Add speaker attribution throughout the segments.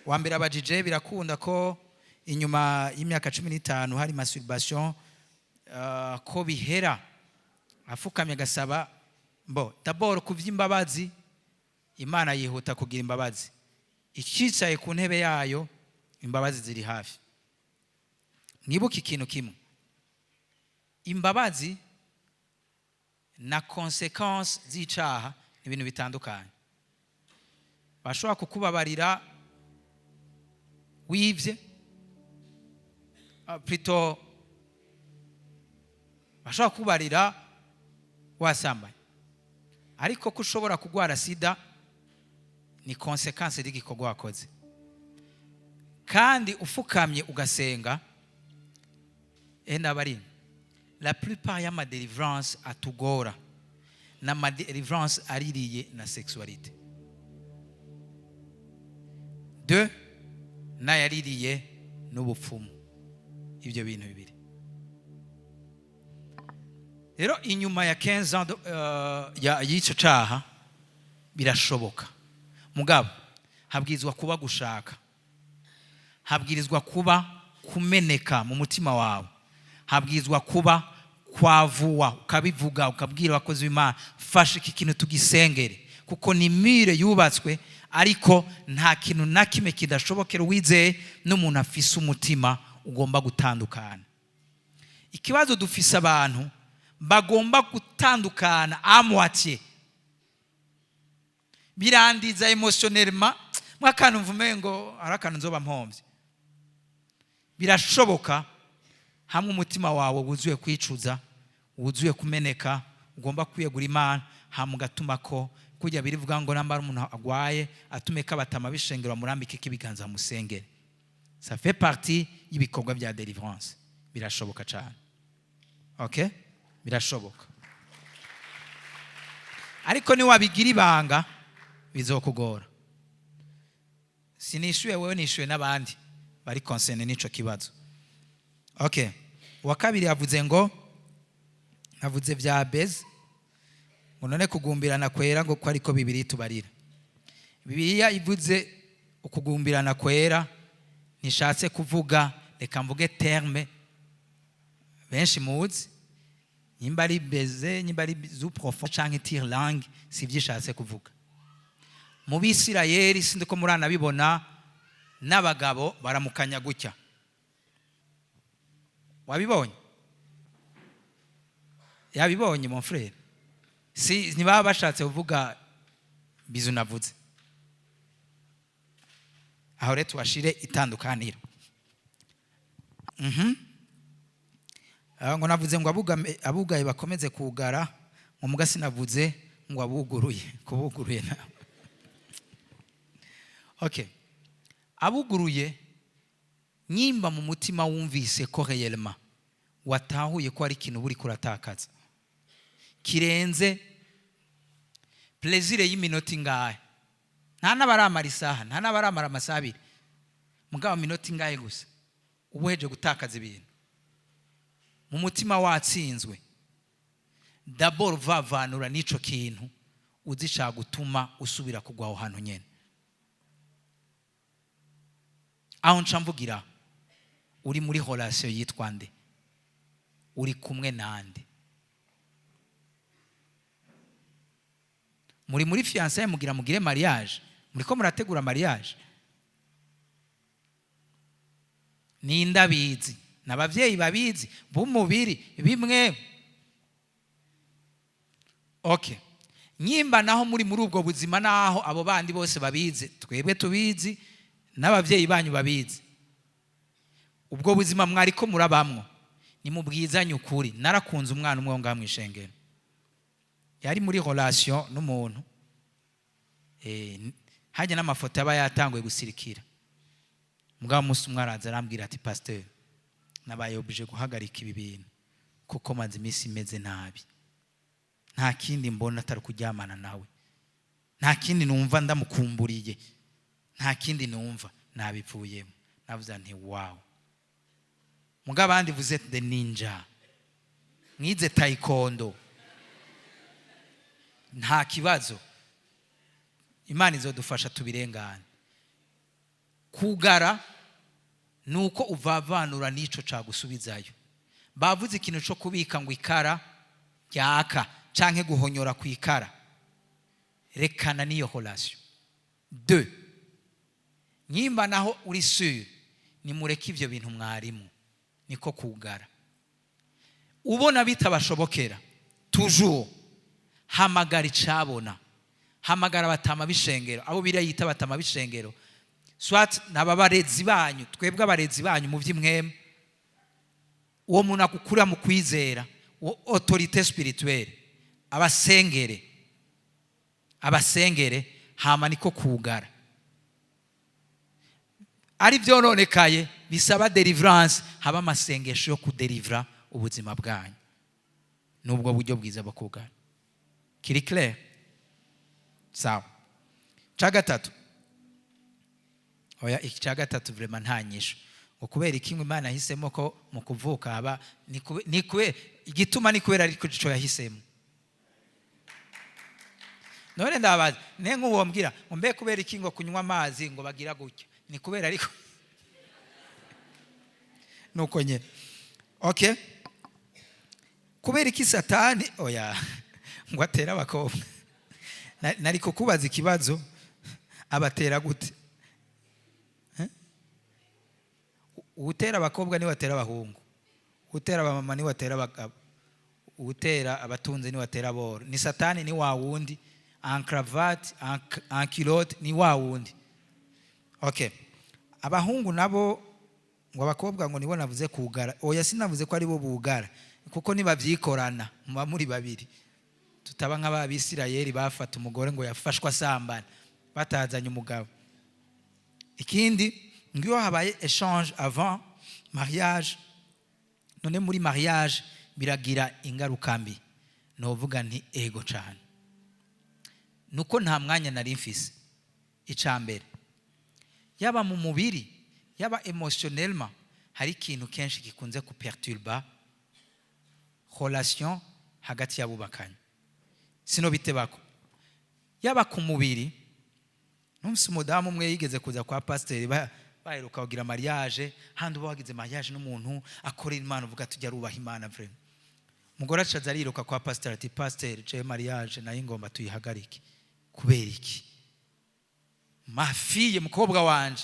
Speaker 1: Wa mbere abajije: birakunda ko inyuma y'imyaka 15 hari masturbation, ko bihera afukamye agasaba? Bo d'abord, ku vy'imbabazi, Imana yihuta kugira imbabazi. Icicaye ku ntebe yayo, imbabazi ziri hafi. Mwibuke ikintu kimwe: imbabazi na conséquence z'icaha ni ibintu bitandukanye. Bashobora kukubabarira wivye, plutôt bashobora kukubarira wasambaye, ariko ko ushobora kurwara sida ni conséquence y'igikorwa wakoze. Kandi ufukamye ugasenga, enda bari la plupart y'ama délivrance atugora n'ama délivrance aririye na sexualité, deux n'ayaririye n'ubupfumu. Ibyo bintu bibiri rero, inyuma ya 15 ans y'icyo caha, birashoboka. Mugabo habwirizwa kuba gushaka, habwirizwa kuba kumeneka mu mutima wawe, habwirizwa kuba kwavuwa, ukabivuga, ukabwira abakozi b'Imana: "Fasha iki kintu tugisengere," kuko ni mire yubatswe. Ariko nta kintu na kimwe kidashobokera uwizeye n'umuntu afise umutima ugomba gutandukana. Ikibazo dufise, abantu bagomba gutandukana à moitié. Birandiza émotionnellement, mwakantu mvume ngo hari akantu nzoba mpombye. Birashoboka hamwe umutima wawe wuzuye kwicuza, wuzuye kumeneka, ugomba kwiyegura Imana, hama ugatuma ko kujya birivuga ngo nambara umuntu agwaye, atume ko abatama bishengero bamurambike ko ibiganza, bamusengere. Ça fait partie y'ibikorwa bya délivrance. Birashoboka cyane. Okay, birashoboka, ariko niwabigira ibanga bizokugora. Sinishuye wewe, nishuye n'abandi bari concernés n'ico kibazo. Okay, uwa kabiri yavuze ngo navuze vya baiser, ngo none kugumbirana kwera, ngo ko ariko Bibiri tubarira. Bibiliya ivuze ukugumbirana kwera, ntishatse kuvuga, reka mvuge terme benshi muzi, nimba ari baiser, nimba ari bisou profond canke tire langue, si ivyo ishatse kuvuga. Mu Bisirayeli, sindi ko muranabibona, n'abagabo baramukanya gutya. Wabibonye? Yabibonye, mon frère. Si ntibaba bashatse kuvuga bisou navuze. Aho rero tubashire itandukaniro. Ngo navuze ngo abugaye bakomeze kugara, ngo muga sinavuze ngo abuguruye, kubuguruye na okay. Abuguruye, nyimba mu mutima wumvise ko réellement watahuye ko ari ikintu buri kuratakaza kirenze plaisir y'iminota ingahe, nta n'abaramara isaha, nta n'abaramara amasaha 2, mugabo minota ingahe gusa uba uheje gutakaza ibintu, mu mutima watsinzwe, d'abord vavanura n'ico kintu uzishaka gutuma usubira kugwa aho hantu nyene. Aho nca mvugira: uri muri relation yitwa nde? Uri kumwe nande? Muri fiançailles, mugira mugire mariage, muriko murategura mariage? Ninde abizi? N'abavyeyi babizi b'umubiri bimwe. Okay, nyimba naho muri ubwo buzima, naho abo bandi bose babizi, twebwe tubizi n'abavyeyi banyu babizi, ubwo buzima mwariko murabamwo, nimubwizanye ukuri. Narakunze umwana umwe wo ngaha mw'ishengero, yari muri relation n'umuntu, hajya n'amafoto aba yatanguye gusirikira. Mugabo umunsi umwe araza arambwira ati: "Pasteur, nabaye obligé guhagarika ibi bintu kuko maze iminsi imeze nabi. Nta kindi mbona atari kuryamana nawe, nta kindi numva, ndamukumburiye, nta kindi numva, nabivuyemo." Navuze nti: "Wow." Mugabo abandi, vous êtes des ninja, mwize taekwondo, nta kibazo, Imana izodufasha tubirengane. Kugara ni uko uvavanura n'ico cagusubizayo. Bavuze ikintu co kubika ngo ikara ryaka canke guhonyora ku ikara. Rekana n'iyo relation. Deux, nyimba naho uri sûr, nimureke ivyo bintu mwarimu. Niko kugara. Ubona bitabashobokera toujours, hamagara icabona, hamagara abatama b'ishengero, abo biriya yita abatama b'ishengero, soit naba barezi banyu, twebwe abarezi banyu mu by'imwemu, uwo muntu agukurira mu kwizera, uwo autorité spirituelle, abasengere, abasengere. Hama niko kugara. Ari byononekaye bisaba deliverance, haba amasengesho yo kudelivra ubuzima bwanyu. Nubwo buryo bwiza bwo kugara. Kiri clair? Sawa. Ca gatatu, oya, iki ca gatatu vraiment nta nyishu. Ngo kubera iki ngo Imana yahisemo ko mu kuvuka haba ni kube igituma? Ni kubera ariko ico yahisemo. None ndabaza, ne nk'uwo mbwira ngo mbe kubera iki ngo kunywa amazi ngo bagira gutya? Ni kubera ariko nuko nyene. Okay, kubera iki Satani, oya, ngo atere abakobwa? Nari kukubaza ikibazo, abatera gute? Eh? Utera abakobwa niwe atera abahungu, utera abamama niwe atera abagabo, utera abatunzi niwe atera aboro. Ni Satani, ni wa wundi en cravate, en culotte, ni wa wundi. Okay, abahungu nabo ngo abakobwa ngo nibo navuze kugara. Oya, sinavuze ko ari bo bugara, kuko nibavyikorana muba muri babiri. Tutaba nk'ababisirayeli bafata umugore ngo yafashwe asambana batazanye umugabo. Ikindi, ngo iyo habaye échange avant mariage, none muri mariage biragira ingaruka mbi? Novuga nti ego cyane. Nuko nta mwanya nari mfise. Icya mbere, yaba mu mubiri, yaba émotionnellement, hari ikintu kenshi gikunze kuperturba relation hagati y'abubakanye. Sino bitebako, yaba ku mubiri. Numvise umudamu umwe yigeze kuza kwa pasiteri, baheruka kugira mariage. Handi uba wagize mariage n'umuntu akorera Imana, uvuga tujya arubaha Imana vraiment. Umugore acaza ariruka kwa pasiteri ati: "Pasiteri, jewe mariage nayo ingomba tuyihagarike." "Kubera iki?" "Ma fille, mukobwa wanje,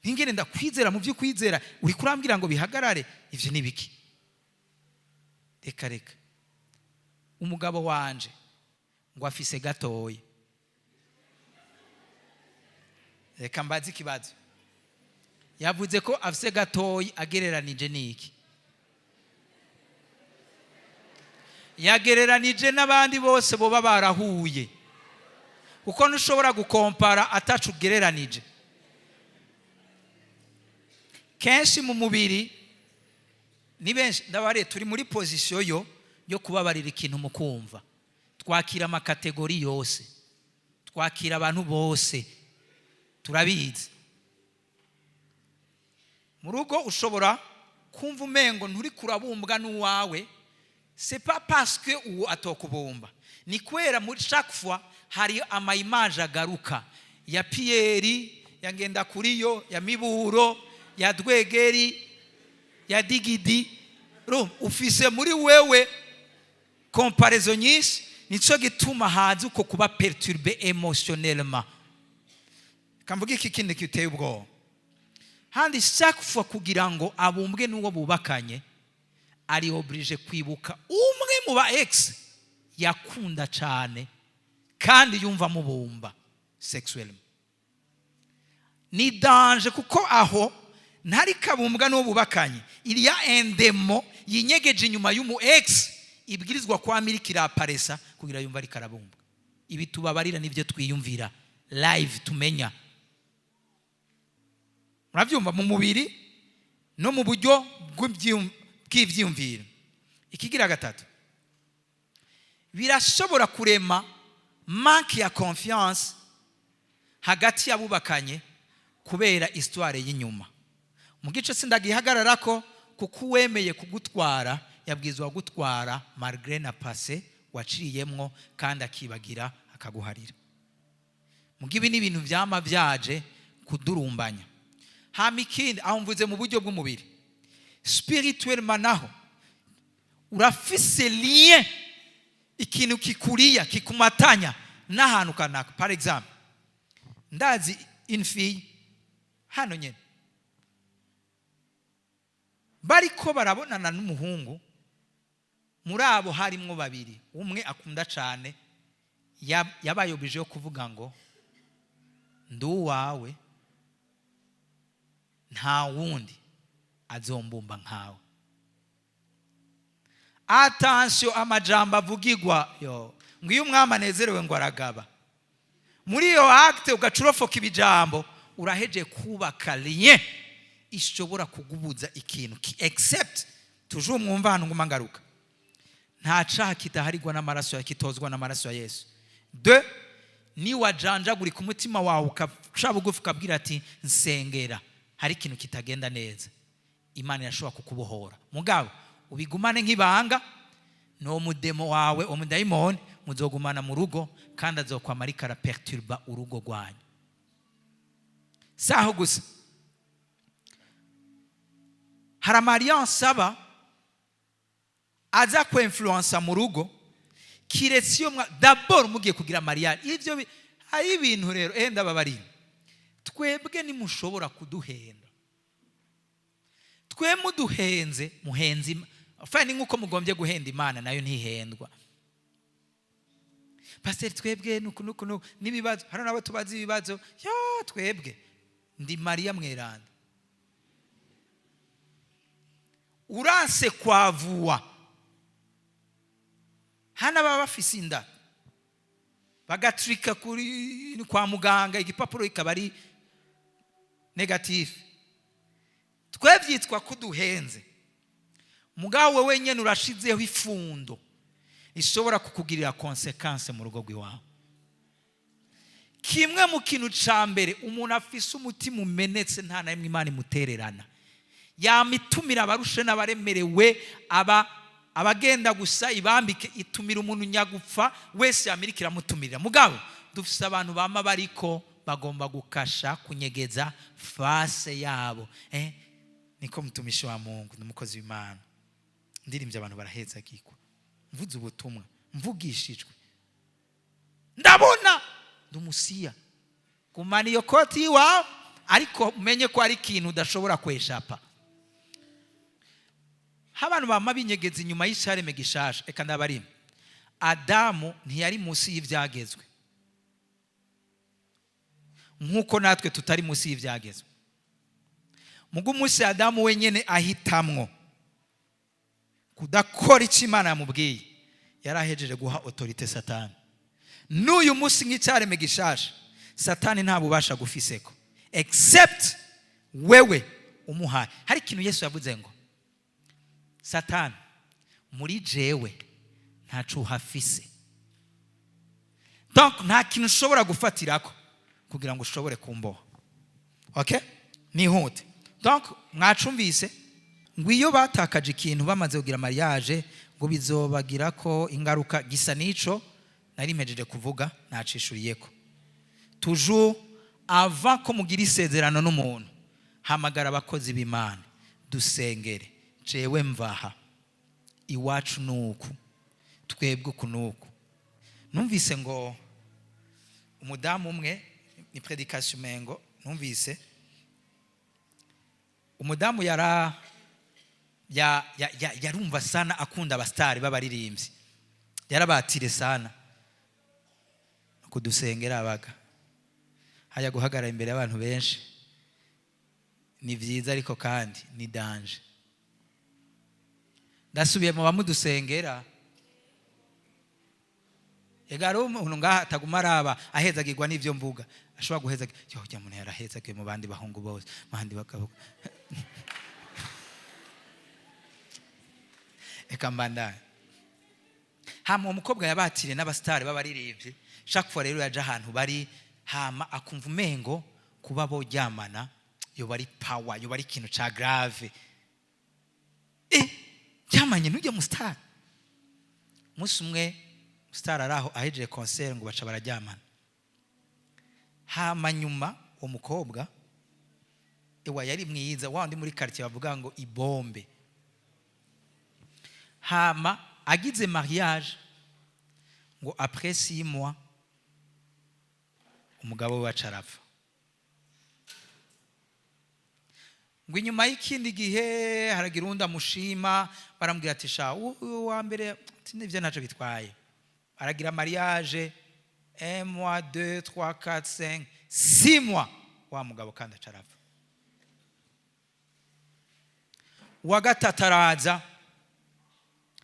Speaker 1: ntingene ndakwizera mu by'ukwizera, uri kurambwira ngo bihagarare, ivyo ni biki? Reka reka, umugabo wanje ngo afise gatoya." Reka mbaze ikibazo: yavuze ko afise gatoya agereranije n'iki? Yagereranije n'abandi bose boba barahuye, kuko ntushobora gukompara atacu ugereranije. Kenshi mu mubiri ni benshi ndabariye, turi muri position yo kubabarira ikintu mu kumva. Twakira ama catégories yose, twakira abantu bose, turabizi. Mu rugo ushobora kumva umengo nturi kurabumbwa n'uwawe. C'est pas parce que uwo atokubumba, ni kubera muri chaque fois hari ama images agaruka ya Pierre, ya Ngendakuriyo, ya Miburo, ya Dwegeri, ya Digidi. Urumva, ufise muri wewe comparaison nyinshi. Nico gituma haza uko kuba perturbé émotionnellement. Kamvuga iki kindi giteye ubwoba handi: chaque fois kugira ngo abumbwe n'uwo bubakanye, ari obligé kwibuka umwe mu ba ex yakunda cyane kandi yumva amubumba sexuellement. Ni danger, kuko aho ntari kabumbwa n'uwo bubakanye, iriya endemo yinyegeje inyuma y'umu ex ibwirizwa kwa miriki iraparesa kugira yumva ariko arabumbwa. Ibi tubabarira nibyo twiyumvira live tumenya. Murabyumva, mu mubiri no mu buryo bw'ibyiyumviro. Ikigira gatatu, birashobora kurema manque ya confiance hagati y'abubakanye kubera histoire y'inyuma. Mu gice sindagihagarara ko, kuko uwemeye kugutwara yabwirizwa gutwara malgré na passé waciyemwo, kandi akibagira akaguharira. Muga ibi ni ibintu byama byaje. Kudurumbanya. Hama ikindi, aho mvuze mu buryo bw'umubiri. Spirituellement naho urafise lien, ikintu kikuriya, kikumatanya n'ahantu kanaka. Par exemple, ndazi une fille hano nyene bariko barabonana n'umuhungu. Muri abo harimwo babiri, umwe akunda cane. Yabaye obligé yo kuvuga ngo: "Ndi uwawe, nta wundi azombumba nkawe." Attention, amajambo avugigwa yo ngo iyo umwami anezerewe ngo aragaba. Muri iyo acte ugaca urofoka ibijambo, uraheje kubaka lien ishobora kugubuza ikintu except toujours. Mwumva ahantu nguma ngaruka: nta caha kidaharirwa n'amaraso ya, kitozwa n'amaraso ya Yesu. De niwajanjagurika umutima wawe, ukaca bugufi, ukabwira ati: "Nsengera, hari ikintu kitagenda neza," Imana irashobora kukubohora. Mugabo ubigumane nk'ibanga. No mudemo wawe, umudayimoni, muzogumana mu rugo, kandi azokwama ariko araperturba urugo rwanyu. Saho gusa, hari ama alliance aba aza kwinfluensa mu rugo, kiretse iyo d'abord mugiye kugira mariage. Ivyo hari ibintu rero, ndababarira, twebwe nimushobora kuduhenda. Twe muduhenze, muhenze enfin, ni nk'uko mugombye guhenda Imana, nayo ntihendwa. Pasiteri, twebwe nuku nuku nuku n'ibibazo, hari n'abo tubaza ibibazo. Ya, twebwe ndi Mariya mweranda, uranse kwavuwa. Hano baba bafise inda, bagaturika kuri kwa muganga, igipapuro kikaba ari négatif. Twe byitwa ko duhenze. Mugabo wewe wenyine urashizeho ifundo ishobora kukugirira conséquence mu rugo rw'iwawe. Kimwe mu kintu cya mbere, umuntu afise umutima umenetse, nta na rimwe Imana imutererana. Yamitumira abarushe n'abaremerewe, aba abagenda gusa ibambike. Itumira umuntu nyagupfa wese, yamirika iramutumirira. Mugabo dufise abantu bama bariko bagomba gukasha, kunyegeza face yabo. Niko mtumishi wa Mungu, ni umukozi w'Imana, ndirimbye abantu barahezagirwa, mvuze ubutumwa mvugishijwe, ndabona ndi umusiya. Gumana iyo koti iwawe, ariko umenye ko hari ikintu udashobora kweshapa. Abantu bama binyegeza inyuma y'icareme gishasha. Reka ndabarima, Adamu ntiyari munsi y'ibyagezwe nk'uko natwe tutari munsi y'ibyagezwe. Mugo umunsi Adamu wenyine ahitamwo kudakora icyo Imana yamubwiye, yari ahejeje guha autorité Satani. N'uyu munsi nk'icyareme gishasha, Satani nta bubasha gufiseko except wewe umuhaye. Hari ikintu Yesu yavuze ngo: "Satani, muri jewe ntaco uhafise." Donc nta kintu ushobora gufatirako kugira ngo ushobore kumboha. Okay, nihute. Donc mwacumvise ngo iyo batakaje ikintu bamaze kugira mariage, ngo bizobagira ko ingaruka. Gisa n'ico nari mpejeje kuvuga, nacishuriyeko. Toujours avant ko mugira isezerano n'umuntu, hamagara abakozi b'Imana: "Dusengere, jewe mvaha, iwacu nuku, twebwe uku nuku." Numvise ngo umudamu umwe, ni prédication umengo, numvise umudamu yara ya, ya, ya, yarumva sana akunda abasitari b'abaririmbyi, yarabatire sana kudusengera. Abaga hajya guhagarara imbere y'abantu benshi ni byiza, ariko kandi ni danger. Ndasubiye mu bamudusengera. Ega hariho umuntu ngaha ataguma araba ahezagirwa n'ibyo mvuga, ashobora guhezagira yo ujya muntu yarahezagiwe mu bandi bahungu bose, mu bandi bagabo. Reka mbandanye. Hama uwo mukobwa yabatiriye n'abasitari b'abaririmbyi. Chaque fois rero yaje ahantu bari, hama akumva umengo kuba boryamana yoba ari power, yoba ari ikintu ca grave. Ryamanye n'ujya mu star. Umunsi umwe star araho ahejeje concert, ngo baca bararyamana. Hama nyuma uwo mukobwa Ewa, yari mwiza, wa wundi muri quartier bavuga ngo ibombe. Hama agize mariage, ngo après 6 mois umugabo we aca arapfa. Ngo inyuma y'ikindi gihe haragira uwundi amushima, baramubwira ati: "Sha, uwa mbere," ati: "Nivyo, ntacyo bitwaye." Aragira mariage, 1 mois, 2, 3, 4, 5, 6 mois, wa mugabo kandi aca arapfa. Uwa gatatu araza,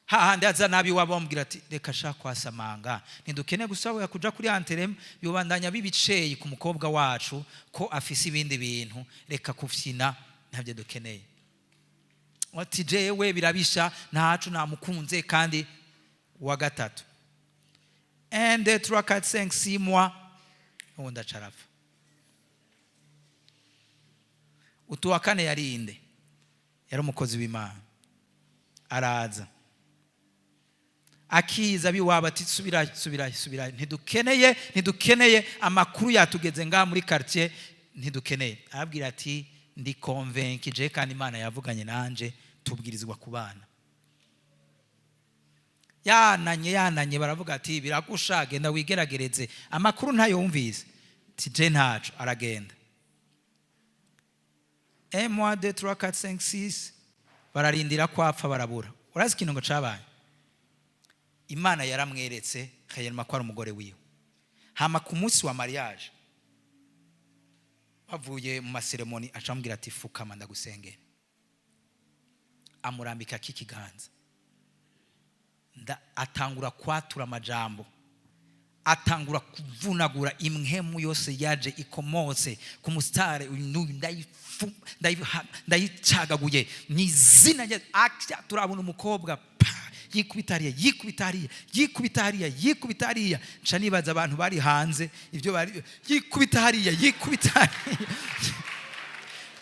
Speaker 1: hahandi aza nabi wabo, bamubwira ati: "Reka sha kwasamanga, ntidukeneye gusaba kuja kuri enterrement, yobandanya bibiceye ku mukobwa wacu ko afise ibindi bintu, reka kufyina, ntabyo dukeneye." Ati: "Jewe birabisha, ntacu namukunze." Kandi uwa gatatu, 1, 2, 3, 4, 5, 6 mois, ubundi aca arapfa. Utu wa kane yarinde, yari umukozi w'Imana, araza, akiza biwaba ati: "Subira, subira, subira, ntidukeneye, ntidukeneye, amakuru yatugeze ngaha muri quartier, ntidukeneye." Arabwira ati: "Ndi convaincu je, kandi Imana yavuganye nanje, tubwirizwa kubana." Yananye, yananye, baravuga ati: "Biragusha, genda wigeragereze, amakuru ntayo wumvise." Ati: "Je ntaco." Aragenda, 1 mois, 2, 3, 4, 5, 6, bararindira ko apfa, barabura. Urazi ikintu ngo cabaye? Imana yaramweretse kayerma ko ari umugore wiwe. Hama ku munsi wa mariage, bavuye mu ma cérémonie, acamubwira ati: "Fukama ndagusengera." Amurambika k'ikiganza, atangura kwatura amajambo, atangura kuvunagura imhemu yose yaje ikomotse ku musitari uyu n'uyu: "Ndayicagaguye mu izina rya." Atya turabona umukobwa, pa, yikubita hariya, yikubita hariya, yikubita hariya, yikubita hariya. Nca nibaza abantu bari hanze ibyo bari. Yikubita hariya, yikubita hariya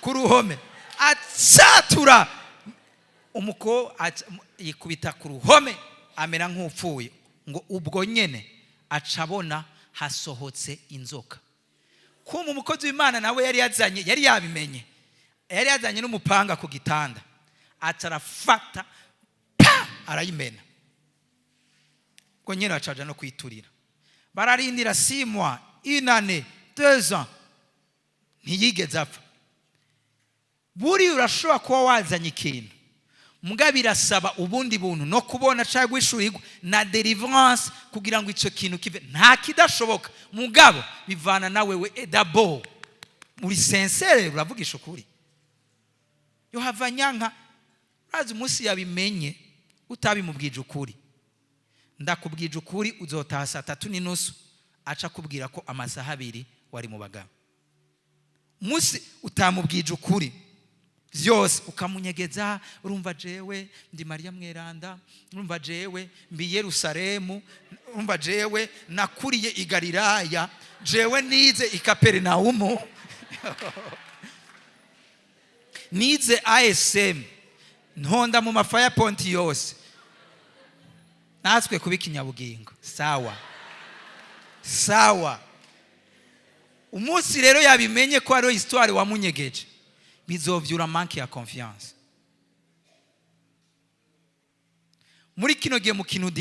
Speaker 1: ku ruhome, acatura umukobwa, yikubita ku ruhome, amera nk'upfuye. Ngo ubwo nyene aca abona hasohotse inzoka. Kuma umukozi w'Imana nawe yari yazanye, yari yabimenye, yari yazanye n'umupanga ku gitanda, aca arafata, pa, arayimena. Ubwo nyene bacaja no kwiturira. Bararindira 6 mois, une année, 2 ans, ntiyigeze apfa. Buriya urashobora kuba wazanye ikintu, muga birasaba ubundi buntu no kubona cyangwa guhishurirwa na délivrance kugira ngo icyo kintu kive. Nta kidashoboka, mugabo bivana na wewe d'abord muri sincère, uravugisha ukuri. Yohava nyanka. Urazi umunsi yabimenye utabimubwije ukuri, ndakubwije ukuri, uzotaha saa 3:30, aca akubwira ko amasaha 2 wari mu bagabo. Umunsi utamubwije ukuri byose, ukamunyegeza: "Urumva jewe ndi Mariya mweranda, urumva jewe mbi Yerusalemu, urumva jewe nakuriye i Galilaya, jewe nize i Kaperinawumu, nize ASM, ntonda mu mafaya ponti yose." Natwe kuba ikinyabugingo, sawa sawa. Umunsi rero yabimenye ko hariho histoire wamunyegeje, bizovyura manque ya confiance. Muri kino gihe, mu kintu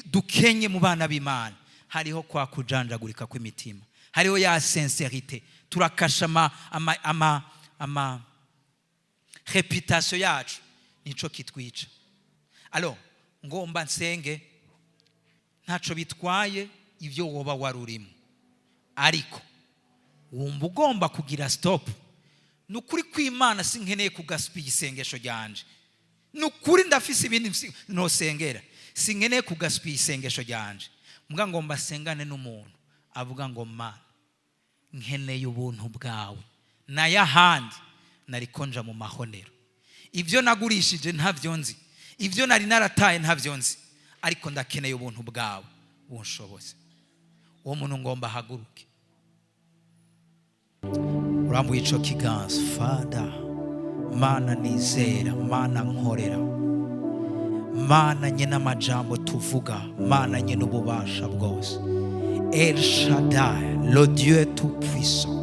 Speaker 1: dukenye mu bana b'Imana, hariho kwa kujanjagurika kw'imitima, hariho ya sincérité. Turakasha ama réputation yacu, nico kitwica. Alors ngomba nsenge. Ntaco bitwaye ibyo woba warurimo, ariko wumva ugomba kugira stop. Ni ukuri kw'Imana, sinkeneye kugasipa isengesho ryanje. Ni ukuri, ndafise ibindi nosengera, sinkeneye kugasipa isengesho ryanje. Mbwa ngomba sengane n'umuntu avuga ngo: "Mana, nkeneye ubuntu bwawe, nayo ahandi nariko nja mu mahonero. Ibyo nagurishije ntabyo nzi, ibyo nari narataye ntabyo nzi, ariko ndakeneye ubuntu bwawe bunshoboze." Uwo muntu ngomba ahaguruke, urambuye ico kiganza. Father, Mana nizera, Mana nkorera, Mana nye n'amajambo tuvuga, Mana nye n'ububasha bwose, El Shaddai, le Dieu tout puissant.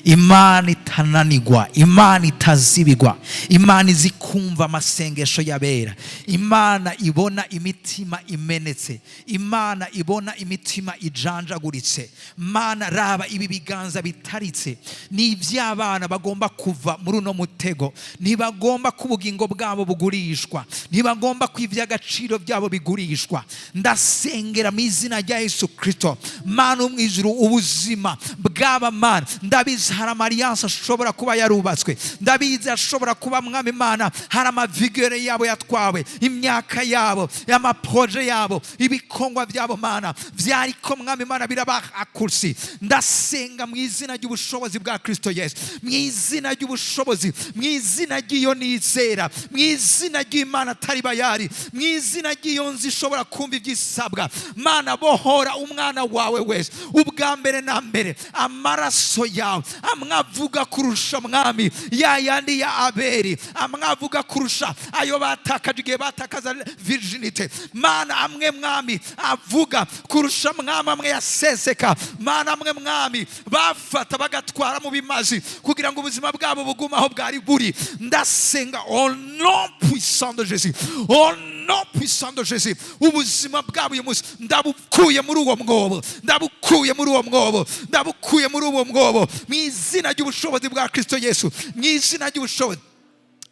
Speaker 1: Imana itananigwa, Imana itazibigwa, Imana izi kumva amasengesho y'abera, Imana ibona imitima imenetse, Imana ibona imitima ijanjaguritse. Mana, raba ibi biganza bitaritse, ni iby'abana bagomba kuva muri uno mutego. Ntibagomba ko ubugingo bwabo bugurishwa, ntibagomba ko iby'agaciro byabo bigurishwa. Ndasengera mu izina rya Yesu Kirisito. Mana wo mu ijuru, ubuzima bw'aba mana, ndabizi hari ama alliances ashobora kuba yarubatswe, ndabizi ashobora kuba, Mwami Imana, hari ama vigueur yabo yatwawe, imyaka yabo, ama projets yabo, ibikongwa byabo, Mana, byariko, Mwami Imana, birabahakursi. Ndasenga mu izina ry'ubushobozi bwa Kirisito Yesu, mu izina ry'ubushobozi, mu izina ry'iyo nizera, mu izina ry'Imana atari Bayari, mu izina ry'iyo nzu ishobora kumva ibyisabwa. Mana, bohora umwana wawe wese. Ubwa mbere na mbere, amaraso yawe amwe avuga kurusha, Mwami, ya yandi ya Abeli, amwe avuga kurusha ayo batakaje igihe batakaza virginité. Mana, amwe, Mwami, avuga kurusha, Mwami, amwe yaseseka. Mana, amwe, Mwami, bafata bagatwara mu bimazi kugira ngo ubuzima bwabo bugume aho bwari buri. Ndasenga au nom puissant de Jésus, au nom puissant de Jésus, ubuzima bwabo uyu munsi ndabukuye muri uwo mwobo, ndabukuye muri uwo mwobo, ndabukuye muri uwo mwobo, mu izina ry'ubushobozi bwa Kristo Yesu, mu izina ry'ubushobozi.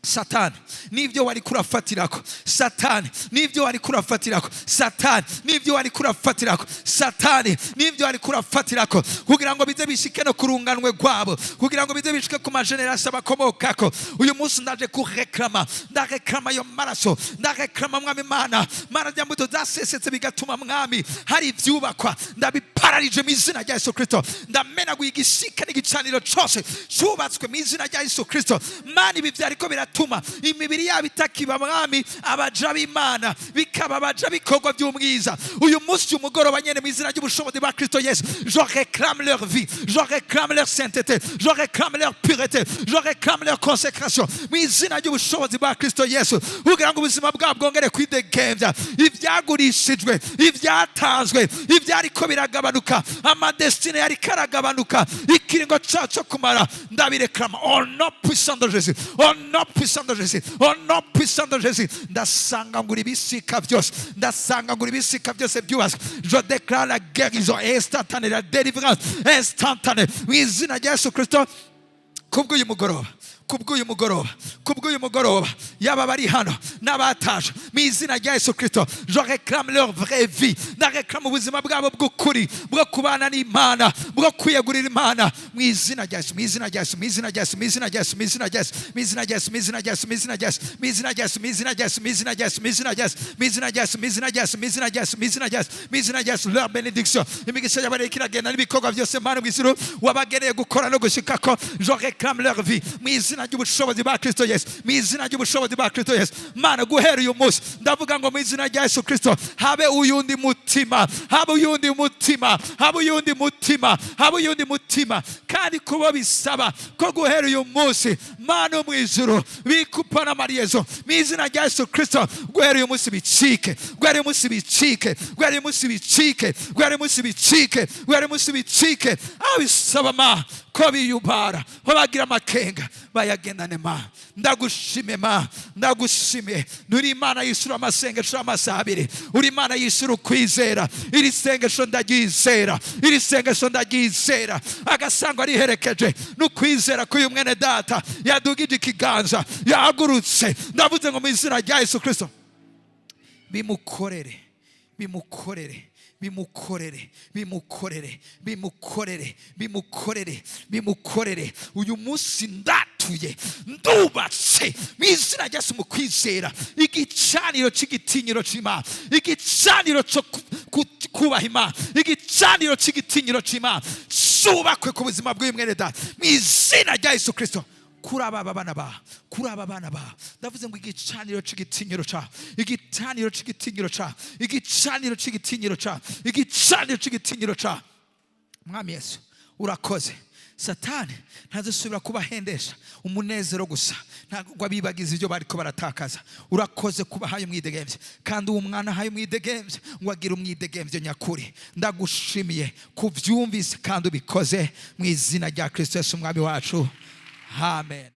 Speaker 1: Satani n'ibyo wari kurafatirako, Satani n'ibyo wari kurafatirako, Satani n'ibyo wari kurafatirako, Satani n'ibyo wari kurafatirako kugira ngo bize bishike no kurunganwe rwabo, kugira ngo bize bishike ku ma générations bakomokako, uyu munsi ndaje kureklama. Ndareklama ayo maraso, ndareklama, Mwami Mana. Mana, rya mbuto zasesetse bigatuma, Mwami, hari ibyubakwa, ndabipararije mu izina rya Yesu Kristo. Ndamenaguye igisika n'igicaniro cyose cyubatswe mu izina rya Yesu Kristo. Mana, ibi byariko biratuma imibiri yabo itakiba, Mwami, abaja b'Imana, bikaba abaja bikorwa by'umwiza. Uyu munsi, umugoroba nyene, mu izina ry'ubushobozi bwa Kristo Yesu, je réclame leur vie, je réclame leur sainteté, je réclame leur pureté, je réclame leur consécration, mu izina ry'ubushobozi bwa Kristo Yesu, kugira ngo ubuzima bwabo bwongere kwidegembya. Ibyagurishijwe, ibyatanzwe, ibyariko biragabanuka, ama destinées yariko aragabanuka, ikiringo cyaco cyo kumara, ndabireklama au nom puissant de Jésus, au nom puissant de Jésus, au nom puissant de Jésus. Ndasanga ngura ibisika byose, ndasanga ngura ibisika byose byubatswe. Je déclare la guérison instantanée, la délivrance instantanée, mu izina rya Yesu Kristo. Kubw'uyu mugoroba, kubw'uyu mugoroba, kubw'uyu mugoroba, yaba bari hano n'abataje, mu izina rya Yesu Kristo, je réclame leur vraie vie. Ndareklama ubuzima bwabo bw'ukuri, bwo kubana n'Imana, bwo kwiyegurira Imana, mu izina rya Yesu, mu izina rya Yesu, mu izina rya Yesu, mu izina rya Yesu, mu izina rya Yesu, mu izina rya Yesu, mu izina rya Yesu, mu izina rya Yesu, mu izina rya Yesu, mu izina rya Yesu, mu izina rya Yesu, mu izina rya Yesu, mu izina rya Yesu, mu izina rya Yesu, mu izina rya Yesu, mu izina rya Yesu, mu izina rya Yesu. Leur bénédiction, imigisha yabo iriko iragenda n'ibikorwa byose, Mana, mu ijuru wabageneye gukora no gushikako. Je réclame leur vie mu izina ry'ubushobozi bwa Kristo Yesu, mu izina ry'ubushobozi bwa Kristo Yesu. Mana, guhera uyu munsi ndavuga ngo mu izina rya Yesu Kristo habe uyundi mutima, habe uyundi mutima, habe uyundi mutima, habe uyundi mutima. Kandi kuba bisaba ko guhera uyu munsi, Mana yo mu ijuru, bikupa n'amariyezo, mu izina rya Yesu Kristo, guhera uyu munsi bicike, guhera uyu munsi bicike, guhera uyu munsi bicike, guhera uyu munsi bicike, guhera uyu munsi bicike. Aho bisaba ma ko biyubara, ko bagira amakenga, bayagendane. Ma, ndagushime, ma, ndagushimiye. Nturi Imana yishyura amasengesho y'amasaha 2, uri Imana yishyura ukwizera. Iri sengesho ndaryizera, iri sengesho ndaryizera, agasangwa riherekeje n'ukwizera k'uyu mwene data yadugije ikiganza, yahagurutse. Ndavuze ngo mu izina rya Yesu Kirisito, bimukorere, bimukorere, bimukorere, bimukorere, bimukorere, bimukorere, bimukorere. Uyu munsi ndatuye, ndubatse mu izina rya Yesu, mu kwizera, igicaniro cy'igitinyiro cy'Imana, igicaniro cyo kubaha Imana, igicaniro cy'igitinyiro cy'Imana cyubakwe ku buzima bw'uyu mwene data, mu izina rya Yesu Kirisito. Kuri aba bana ba, kuri aba bana ba, ndavuze ngo igicaniro cy'igitinyiro ca, igicaniro cy'igitinyiro ca, igicaniro cy'igitinyiro ca, igicaniro cy'igitinyiro ca. Mwami Yesu, urakoze. Satani ntazosubira kubahendesha umunezero gusa, ntabwo abibagiza ibyo bariko baratakaza. Urakoze kubahaye umwidegemvyo, kandi uwo mwana ahaye umwidegemvyo ngo agire umwidegemvyo nyakuri. Ndagushimiye kuvyumvise kandi ubikoze, mu izina rya Kristo Yesu, Umwami wacu, amen.